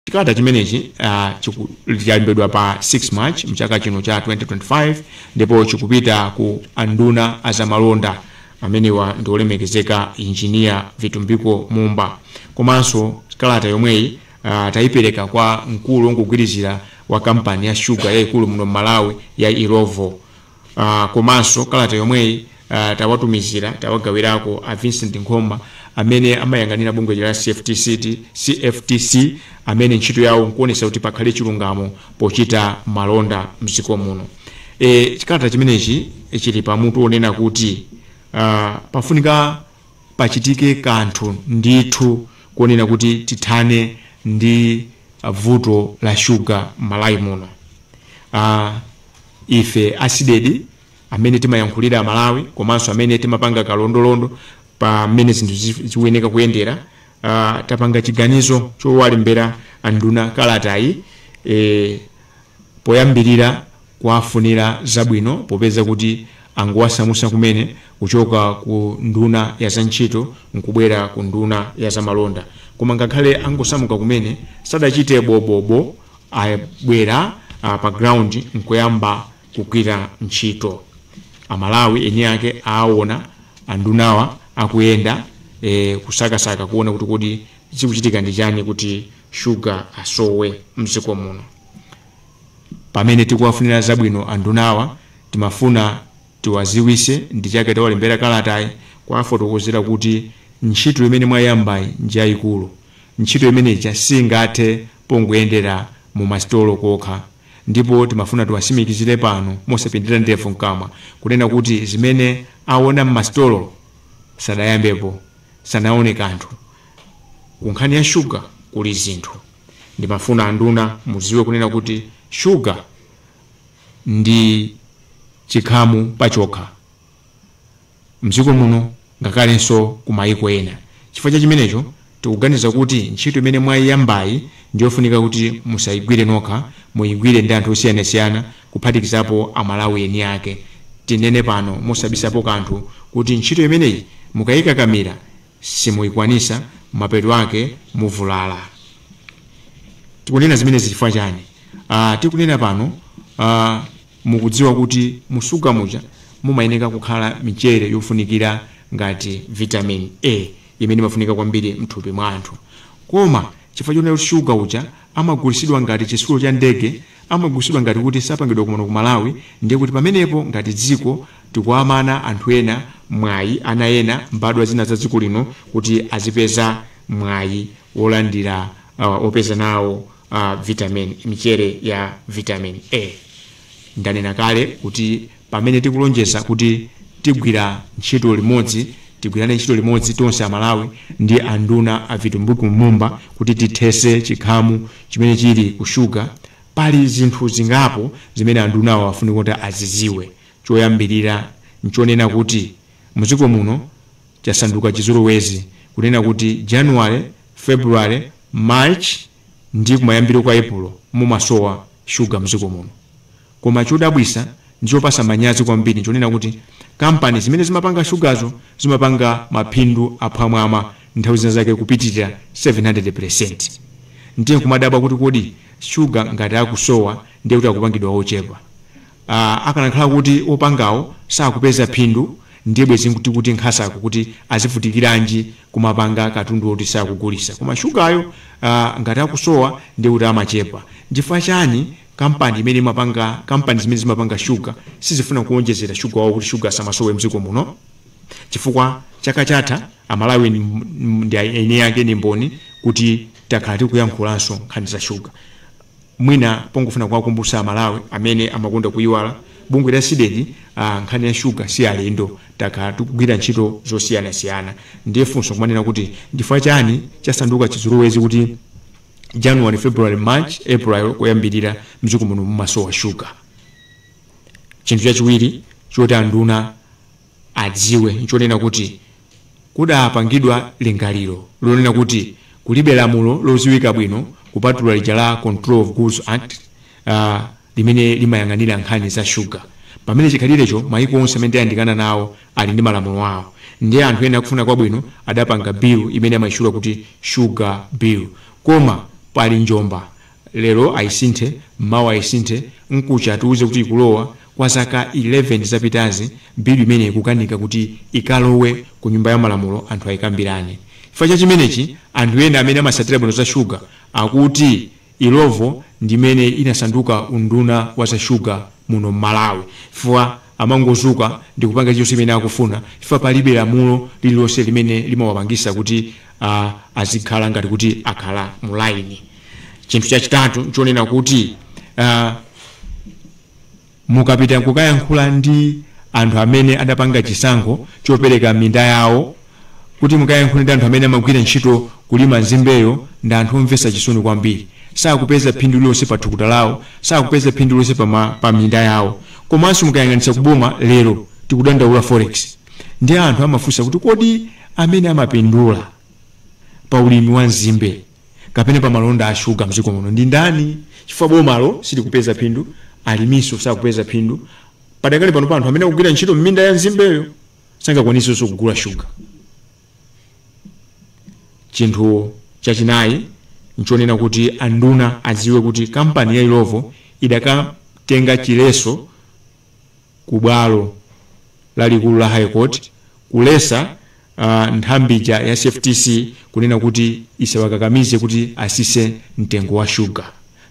Chikalata chimenechi chalembedwa pa 6 March mchaka chino cha 2025 ndipo chikupita ku anduna azamalonda amenewa ndi olemekezeka Injiniya Vitumbiko Mumba. Komanso kalata yomweyi tayipereka kwa mkulu wongogwirizira wa kampani ya shuga yayikulu muno Malawi ya Illovo. Komanso kalata yomweyi tawatumizira, tawagawirako a Vincent Nkhoma amene amayang'anira bungwe la CFTC, CFTC, amene ntchito yawo nkuonesa kuti pakhale chilungamo pochita malonda mdziko muno. Chikalata chimenechi chili pamutu onena kuti pafunika pachitike kanthu ndithu kuonena kuti tithane ndi vuto la shuga m'Malawi muno. Ife a CDEDI amene timayankhulira Malawi komanso amene timapanga kalondolondo pamene zinthu zikuyeneka kuyendera, tapanga chiganizo chowalembera anduna kalatayi, poyambirira kuwafunira zabwino popeza kuti angowasamusa kumene kuchoka ku nduna ya zantchito nkubwera ku nduna ya zamalonda. Koma ngakhale angosamuka kumene, sadachite bobobo, abwera pa ground nkuyamba kugwira ntchito. Amalawi eni ake aona andunawa akuyenda kusakasaka kuona kuti kodi zikuchitika ndi chani kuti shuga asowe mdziko muno. Pamene tikuwafunira zabwino andunawa, timafuna tiwaziwise, ndi chake tawalembera kalatayi, kuwafotokozera kuti ntchito imene mwayambayi njayikulu. Ntchito imeneyi singathe pongoyendera mu masitolo kokha, ndipo timafuna tiwasimikizire pano mosapindira ndevu mkamwa kunena kuti zimene aona m'masitolo sadayambepo, sanaone kanthu. Ku nkhani ya shuga kuli zinthu. Ndimafuna anduna muziwe kunena kuti shuga ndi chikhamu pachokha mdziko muno ngakhalenso ku mayiko ena. Chifukwa cha chimenecho tikuganiza kuti ntchito imene mwayiyambayi ndiyofunika kuti musayigwire nokha, muyigwire ndi anthu osiyanasiyana, kuphatikizapo Amalawi eni ake. Tinene pano mosabisapo kanthu kuti ntchito imeneyi mukayikakamira simuyikwanisa, mapeto ake muvulala. Tikunena zimenezi chifukwa chani? Tikunena pano, mukudziwa kuti musuga muja mumayeneka kukhala michere yofunikira ngati vitamin A imene imafunika kwambiri mthupi mwa anthu. Koma chifukwa chonena kuti shuga uja amagulisidwa ngati chitsulo cha ndege, amagulisidwa ngati kuti sapangidwa kuno ku Malawi, ndiye kuti pamenepo ngati dziko tikuamana anthu ena mwayi, ana ena, mbadwa zina za dziko lino, kuti azipeza mwayi wolandira, opeza nawo vitamin, michere ya vitamin A. Ndanena kale kuti pamene tikulonjeza kuti tigwira ntchito limodzi, tigwirane ntchito limodzi tonse Amalawi ndi anduna a Vitumbiko Mumba kuti tithese chikhamu chimene chili ku shuga, pali zinthu zingapo zimene andunawo afunika kuti aziziwe. Choyambirira nchonena kuti mdziko muno chasanduka chizolowezi kunena kuti January, February, March ndi kumayambiro kwa April mumasowa shuga mdziko muno. Koma chodabwisa ndichopasa manyazi kwambiri nchonena kuti kampani zimene zimapanga shugazo zimapanga maphindu aphwamwama, nthawi zina zake kupitirira 700. Ndiye kumadabwa kuti kodi shuga ngati akusowa ndiye kuti akupangidwa ochepa? Akanakhala kuti opangawo sakupeza phindu, ndiye bwezi kuti nkhasako kuti azivutikiranji kumapanga katundu oti sakugulisa? Koma shugayo ngati akusowa ndiye kuti amachepa, nchifukwa chani kampani imene imapanga, kampani zimene zimapanga shuga sizifuna kuonjezera shuga wawo kuti shuga asamasowe mdziko muno? Chifukwa chaka chatha, Amalawi ndi eni ake ni mboni kuti takhala tikuyankhulanso nkhani za shuga. Mwina pongofuna kuwakumbutsa Amalawi amene amakonda kuyiwala, bungwe la CDEDI, nkhani ya shuga si alendo, takhala tikugwira ntchito zosiyanasiyana. Ndiye funso kumanena kuti ndifukwa chani chasanduka chizolowezi kuti January, February, March, April kuyambirira mdziko muno mumasowa shuga? Chinthu chachiwiri choti anduna adziwe nchonena kuti kudapangidwa lingaliro lonena kuti kulibe lamulo loziwika bwino kupatula lija la Control of Goods Act, limene limayang'anira nkhani za shuga, pamene chikhalirecho maiko onse amene tayandikana nawo ali ndi malamulo awo. Ndiye anthu ena akufuna kwabwino adapanga bill imene amayitchula kuti Sugar Bill, koma Pali njomba lero ayisinthe, mawa ayisinthe, nkucha tiuze kuti ikulowa. Kwa zaka 11 zapitazi bilu imene ikukanika kuti ikalowe ku nyumba ya malamulo anthu ayikambirane. Chifukwa cha chimenechi, anthu ena amene amasatira bwino za shuga akuti Illovo ndimene inasanduka unduna wa za shuga muno Mmalawi, chifukwa amangozuka ndi kupanga chilichonse imene akufuna, chifukwa palibe lamulo lililonse limene limawapangisa kuti azikhala ngati kuti akhala mulaini. Chinthu chachitatu nchonena kuti mukapita kukayankhula ndi anthu amene adapanga chisankho chopereka minda yawo, kuti mukayankhule ndi anthu amene amagwira ntchito kulima nzimbeyo, ndi anthu omvetsa chisoni kwambiri. Sakupeza phindu lililonse pa thukuta lawo, sakupeza phindu lililonse pa minda yawo. Komanso mukayang'anitsa kuboma lero tikudandaula forex, ndi anthu amafunsa kuti kodi amene amapindula pa ulimi wa nzimbe kapena pa malonda a shuga mdziko muno ndi ndani? Chifukwa bomalo silikupeza phindu, alimiso sakupeza phindu. Padakali pano pa anthu amene akugwira ntchito m'minda ya nzimbeyo sangakwanisenso kugula shuga. Chinthu chachinayi nchonena kuti anduna adziwe kuti kampani ya Illovo idakatenga chileso ku bwalo lalikulu la High Court kulesa nthambija ya CFTC kunena kuti isawakakamize kuti asise mtengo wa shuga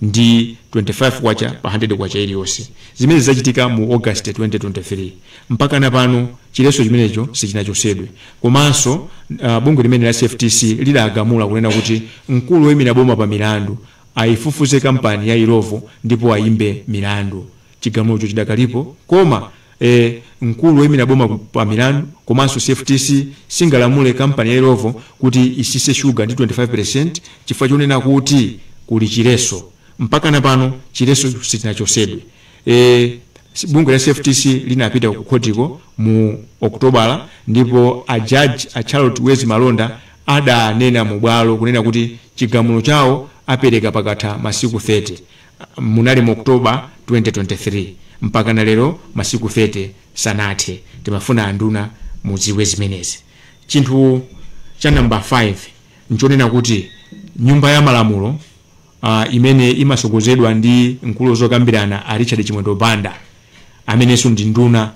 ndi 25 kwacha pa 100 kwacha iliyonse. Zimene zachitika mu August 2023, mpaka na pano chileso chimenecho sichinachosedwe. Komanso bungwe limene la CFTC lidagamula kunena kuti mkulu woyimira boma pa milandu ayifufuze kampani ya Illovo ndipo ayimbe milandu. Chigamulocho chidakalipo, koma mkulu woyimira boma pa milandu komanso CFTC singalamule kampani ya Illovo kuti isise shuga ndi 25% chifukwa chonena kuti kuli chileso. Mpaka na pano chileso sichinachosedwe. Bungwe la CFTC linapita ku khotiko mu Okutobala, ndipo a judge a Charlotte Wezi Malonda adanena mu bwalo kunena kuti chigamulo chawo apereka pakatha masiku 30. Munali mu Oktoba 2023, mpaka na lero masiku 30 sanathe. Timafuna anduna mudziwe zimenezi. Chinthu cha namba 5 nchonena kuti nyumba ya malamulo imene imasogozedwa ndi mkulu zokambirana a Richard Chimwendo Banda, amenenso ndi nduna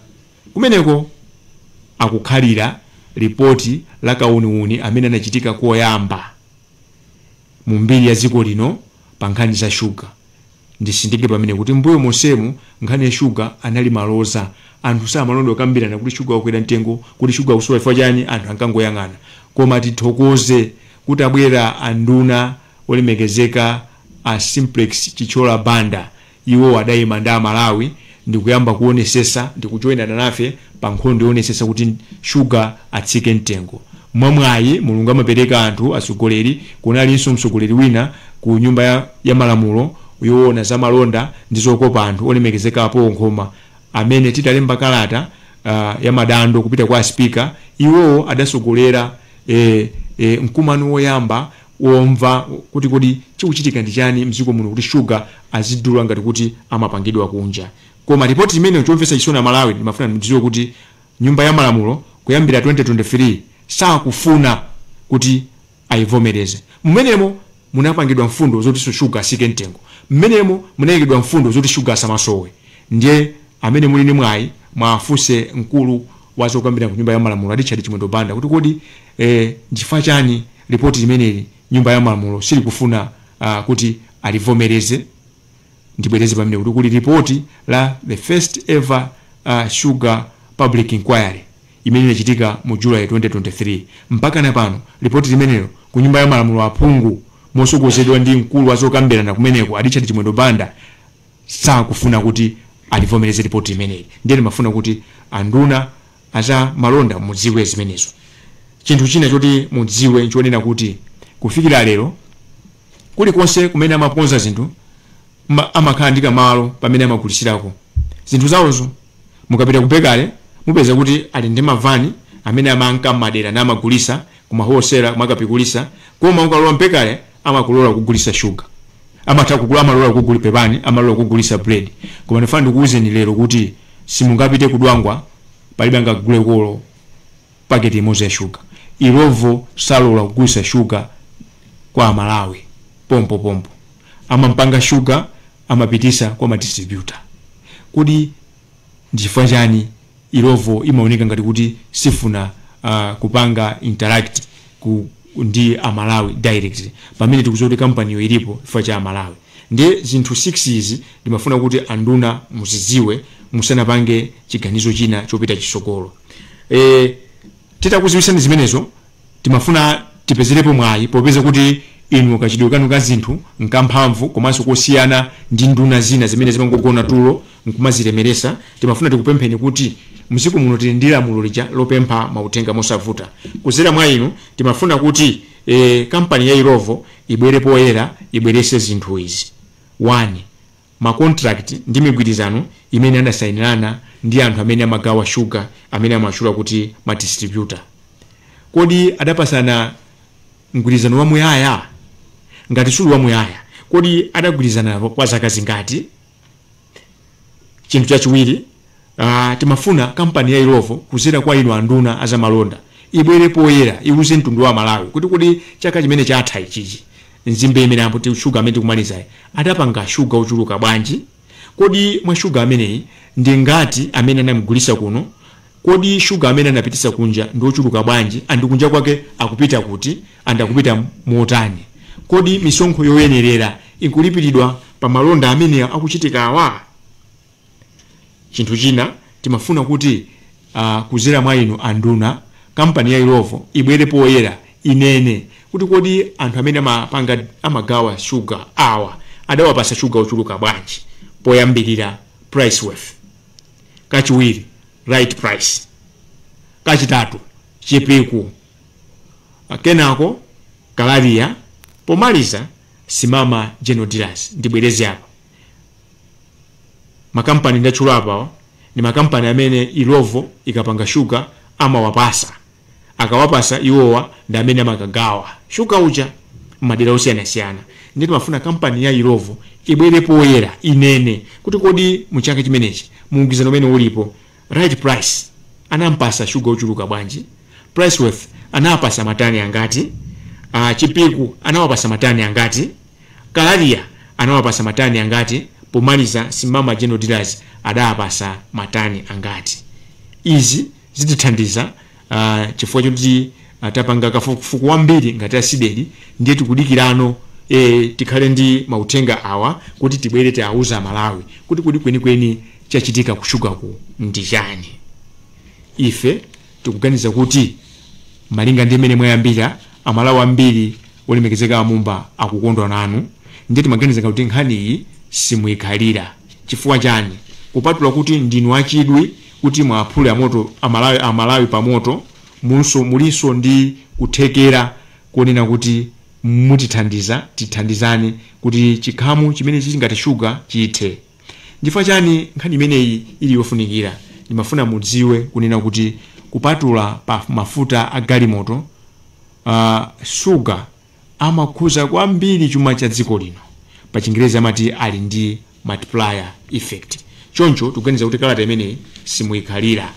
kumeneko, akukhalira ripoti la kauniuni amene anachitika koyamba mu mbiri ya dziko lino pa nkhani za shuga. Ndisindike pamene kuti mbuyo monsemu nkhani ya shuga anali maloza, anthu samalonda kukambirana kuti shuga wakwera mtengo, kuti shuga akusowa chifukwa chani, anthu ankangoyang'ana. Koma tithokoze kuti abwera anduna olemekezeka a Simplex Chithyola Banda, iwo adayima ndi Amalawi ndikuyamba kuonesesa ndikujoyinana nafe pa nkhondo yoonetsetsa kuti shuga atsike mtengo. Mwamwayi Mulungu amapereka anthu atsogoleri, kunalinso mtsogoleri wina ku nyumba ya malamulo yoona za malonda ndi zokopa anthu, olemekezeka apo Nkhoma, amene titalemba kalata ya madando kupita kwa spika, iwowo adasogolera mkumano woyamba womva kuti kodi chikuchitika ndi chani mdziko muno kuti shuga azidula ngati kuti amapangidwa kunja. Koma ripoti imene, chomvetsa chisoni Malawi, ndimafuna ndidziwe kuti nyumba ya malamulo kuyambira 2023 sakufuna kuti ayivomereze. Mmenemo munapangidwa mfundo zoti shuga asike mtengo, mmenemo munayikidwa mfundo zoti shuga asamasowe. Ndiye amene muli ndi mwayi mwafunse mkulu wa zokambirana ku nyumba ya malamulo Richard Chimwendo Banda kuti kodi nchifukwa chani ripoti limeneli nyumba ya malamulo silikufuna kuti alivomereze? Ndibwereze pamene kuti kuli ripoti la the first ever sugar public inquiry imene inachitika mu July 2023. Mpaka na pano ripoti limenelo ku nyumba ya malamulo aphungu mosogozedwa ndi mkulu wa zokambirana kumeneko a Richard Chimwendo Banda sakufuna kuti alivomereze ripoti limeneli. Ndiye ndimafuna kuti anduna aza malonda mudziwe zimenezo. Chinthu china choti mudziwe nchonena kuti kufikira lero kulikonse kumene amakonza zinthu amakhala ndi kamalo pamene amagulisirako zinthu zawozo. Mukapita ku bakery mupeza kuti ali ndi mavani amene amanka madera namagulisa kumahosera kumakapikulisa. Koma ukalowa m'bakery amakulola kugulisa shuga, amatha kugula, amalola kugula, pepani, amalola kugulisa bread. Koma ndifuna ndikuwuzeni lero kuti simungapite kudwangwa, palibe angagule kolo paketi imodzi ya shuga. Illovo salola kugulisa shuga kwa Amalawi. pompopompo, amampanga shuga, amapitisa kwa madistributor. Kodi ndichifukwa chani Illovo imaoneka ngati kuti sifuna kupanga interact ndi Amalawi direct, pamene tikudziwa kuti kampaniyo ilipo chifukwa cha Amalawi? Ndiye zinthu 6 izi ndimafuna kuti anduna muzidziwe musanapange chiganizo china chopita chisogolo. Titakuziwisani zimenezo, timafuna tipezerepo mwayi, popeza kuti inu kachidwe kanu ka zinthu nkamphamvu komanso kosiyana ndi nduna zina zimene zimangogona tulo nkumazilemeresa. Timafuna tikupempheni kuti msiku muno tili ndi lamulo lija lopempha mauthenga mosavuta. Kuzera mwa inu timafuna kuti kampani ya Illovo ibwere poyera, ibwerese zinthu izi. 1, macontract ndi migwirizano imene anasayinirana ndi anthu amene amagawa shuga, amene amatchula kuti madistributor. Kodi adapasana mgwirizano wamuyaya? Ngati suli wamuyaya, kodi adagwirizana kwa zaka zingati? Chinthu chachiwiri, timafuna kampani ya Illovo kuzera kwa inu anduna azamalonda ibwere poyera, iwuze mtundu wa Malawi kuti kodi chaka chimene chatha ichichi, nzimbe imene apo shuga amene tikumalizayi, adapanga shuga ochuluka bwanji? Kodi mwa shuga ameneyi ndi ngati amene anamugulisa kuno? Kodi shuga amene anapitisa kunja ndi ochuluka bwanji, andi kunja kwake akupita kuti, andi akupita motani? Kodi misonkho yoyenerera ikulipiridwa pa malonda amene akuchitika awa? Chinthu china timafuna kuti kuzera mwa inu anduna, kampani ya Illovo ibwere poyera, inene kuti kodi anthu amene amapanga, amagawa shuga awa adawapasa shuga ochuluka bwanji? Poyambirira Price Worth, kachiwiri Right Price, kachitatu Chipiku, kenako Kalaria, pomaliza Simama General Dealers. Ndibwereze apa, makampani ndatchula apawa ndi makampani amene Illovo ikapanga shuga amawapasa. Akawapasa, iwowa ndi amene amakagawa shuga uja madera osiyanasiyana. Ndiye timafuna kampani ya Illovo ibwere poyera, inene kuti kodi muchaka chimenechi, mugwirizano umene ulipo, Right Price anampasa shuga ochuluka bwanji? Price Worth anawapasa matani angati? Chipiku anawapasa matani angati? Kalaria anawapasa matani angati? Pomaliza Simama General Dealers adawapasa matani angati? Izi zitithandiza chifukwa choti tapanga kafukufuku wambiri ngati a CDEDI. Ndiye tikudikirano tikhale ndi mauthenga awa kuti tibwere tiawuza Malawi kuti kodi kwenikweni chachitika kushugaku ndi chani. Ife tikuganiza kuti malinga ndi imene mwayambira, Amalawi ambiri, olemekezeka amumba, akukondwa nanu. Ndiye timaganiza kuti nkhani iyi simuyikhalira. Chifukwa chani? Kupatula kuti ndinu achidwi kuti mwaphule amoto Amalawi, Amalawi pamoto, munso mulinso ndi kuthekera konena kuti mutithandiza, tithandizane kuti chikhamu chimene chili ngati shuga chithe. Chifukwa chani nkhani imeneyi ili yofunikira? Ndimafuna mudziwe kunena kuti kupatula pa mafuta a galimoto, shuga amakhuza kwambiri chuma cha dziko lino. Pa Chingerezi amati ali ndi multiplier effect. Choncho tikuganiza kuti kalata imeneyi simuyikhalira.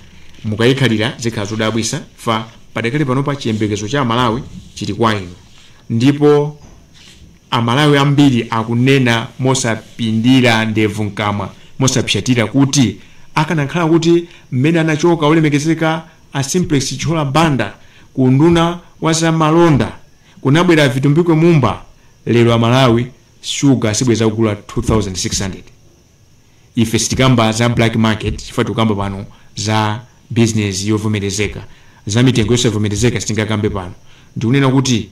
Mukayikhalira zikhala zodabwisa. Fa padakali panopa chiyembekezo cha Amalawi chili kwa inu, ndipo Amalawi ambiri akunena mosapindira ndevu mkamwa, mosapsatira, kuti akanakhala kuti mmene anachoka olemekezeka a Simplex Chithyola Banda ku nduna wa zamalonda kunabwera Vitumbiko Mumba, lero Amalawi shuga sibweza kugula 2600. Ife sitikamba za black market, chifukwa tikukamba pano za business yovomerezeka. Za mitengo yosavomerezeka sitingakambe pano. Ndikunena kuti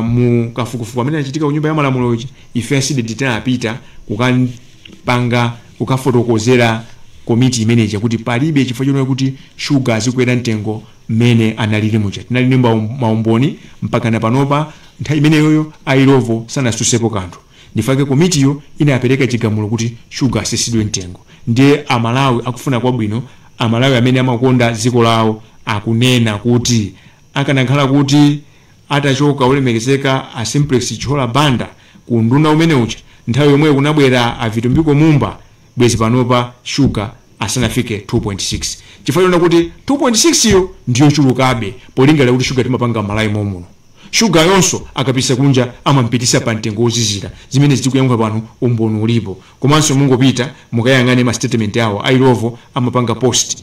mu kafukufuku amene anachitika ku Nyumba ya Malamulo ichi, ife a CDEDI tinapita kukapanga, kukafotokozera komiti imeneyi kuti palibe chifukwa chonena kuti shuga azikwera mtengo mmene analili muja. Tinali ndi maumboni mpaka na panopa. Nthawi imeneyoyo a Illovo sanasusepo kanthu. Ndifake komitiyo inapereka chigamulo kuti shuga asisidwe mtengo. Ndiye Amalawi akufuna kwabwino, Amalawi amene amakonda dziko lawo, akunena kuti akanakhala kuti atachoka olemekezeka a Simplex Chithyola Banda ku nduna umene uja, nthawi yomweyo kunabwera a Vitumbiko Mumba, bwezi panopa shuga asanafike 2.6, chifukwa chonena kuti 2.6 yo ndiyo chulukabe polingalira kuti shuga timapanga Malawi momuno. Shuga yonso akapisa kunja amampitisa pa mtengo wozizira. Zimene zikuyankhula pano umboni ulipo. Komanso mungopita mukayang'ane ma statement awo, a Illovo amapanga post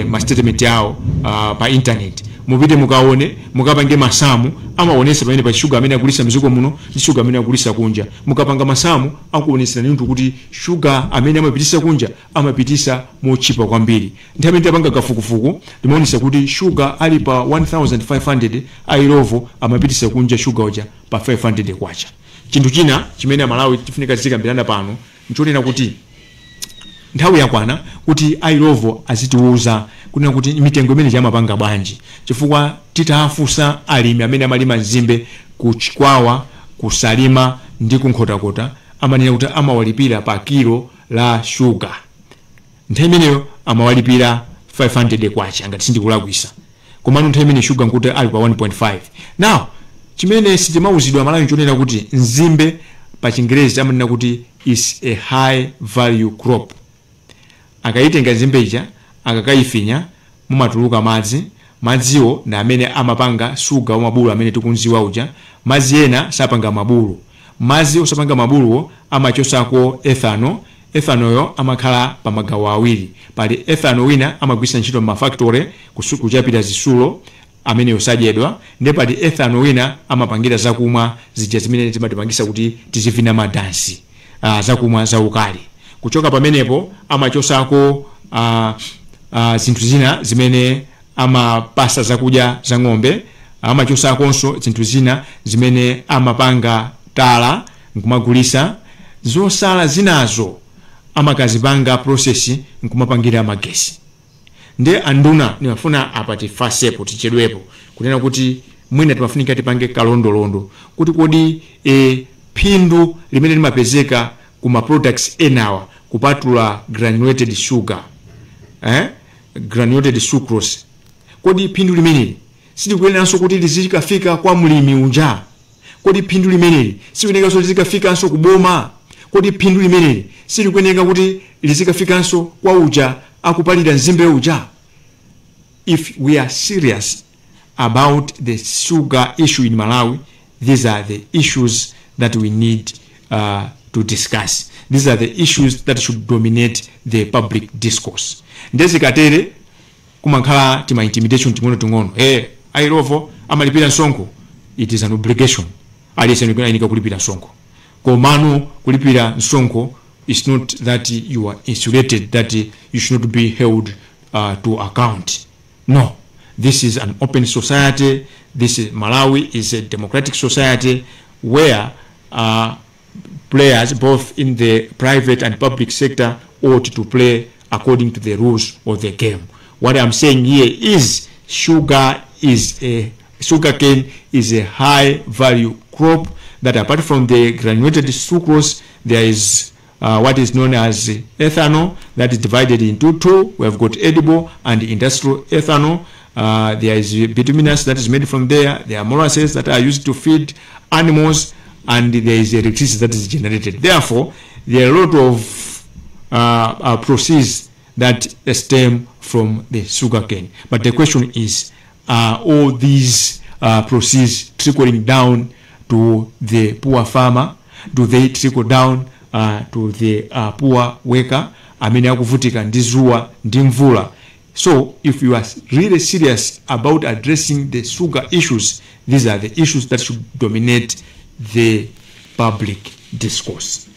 ma statement awo pa internet. Mupite mukaone, mukapange masamu, amaonesa pamene pa shuga amene akulisa mdziko muno ndi shuga amene akulisa kunja. Mukapanga masamu akuonesera ndithu kuti shuga amene amapitisa kunja amapitisa mochipa kwambiri. Nthawi imene tapanga kafukufuku timaonesa kuti shuga ali pa 1500, a Illovo amapitisa kunja shuga uja pa 500 kwacha. Chinthu china chimene Amalawi tifunika tizikambirana pano nchonena kuti nthawi yakwana kuti a Illovo azitiuza kunena kuti mitengo imene amapanga bwanji, chifukwa titafunsa alimi amene amalima nzimbe ku Chikwawa, ku Salima ndi ku Nkhotakota, amanena kuti amawalipira pa kilo la shuga. Nthawi imeneyo amawalipira 500 kwacha ngati sindikulakwisa, komano nthawi imene shuga nkuti ali pa 1.5. Now chimene sitimauzidwa Malawi nchonena kuti nzimbe pa Chingerezi amanena kuti is a high value crop. Akayitenga nzimbe ija, akakayifinya, mumatuluka madzi. Madziwo na amene amapanga suga wa mabulu amene tikunziwa uja. Madzi ena sapanga mabulu. Madzi osapanga mabuluwo amachosako ethanol. Ethanolyo amakhala pa magawo awiri. Pali ethanol wina amagwiritsa ntchito m'mafactory kuchapira zisulo, amene osadyedwa, ndi pali ethanol wina amapangira zakumwa zija zimene zimatipangisa kuti tizivina madansi, zakumwa zaukali. Kuchoka pamenepo amachosako zinthu zina zimene amapasa zakudya za ng'ombe, amachosakonso zinthu zina zimene amapanga tala nkumagulisa. Zosala zinazo amakazipanga process nkumapangira magesi. Ndi anduna, nimafuna apa tifasepo, tichedwepo kunena kuti mwina timafunika tipange kalondolondo kuti kodi phindu limene limapezeka ku ma products enawa kupatula granulated sugar, granulated sucrose, kodi phindu limeneli silikuyeneranso kuti lizikafika kwa mlimi uja? Kodi phindu limeneli silikuyeneranso lizikafikanso kuboma? Kodi phindu limeneli silikuyeneka kuti lizikafikanso kwa uja akupalira nzimbe uja? If we are serious about the sugar issue in Malawi, these are the issues that we need to discuss. These are the issues that should dominate the public discourse. Ndezikatere kumakhala tima intimidation ting'ono ting'ono. Hey, a Illovo amalipira msonkho. It is an obligation, aliyense ayenera kulipira msonkho. Komano kulipira msonkho is not that you are insulated, that you should not be held to account. No, this is an open society. This is Malawi is a democratic society where players both in the private and public sector ought to play according to the rules of the game. What I'm saying here is sugarcane is a high value crop that, apart from the granulated sucrose, there is what is known as ethanol that is divided into two. We have got edible and industrial ethanol. There is bituminous that is made from there. There are molasses that are used to feed animals, and there is electricity that is generated. Therefore, there are a lot of proceeds that stem from the sugarcane. But the question is, are all these proceeds trickling down to the poor farmer? Do they trickle down to the poor worker amene akuvutika ndi zuwa ndi mvula? So if you are really serious about addressing the sugar issues, these are the issues that should dominate the public discourse.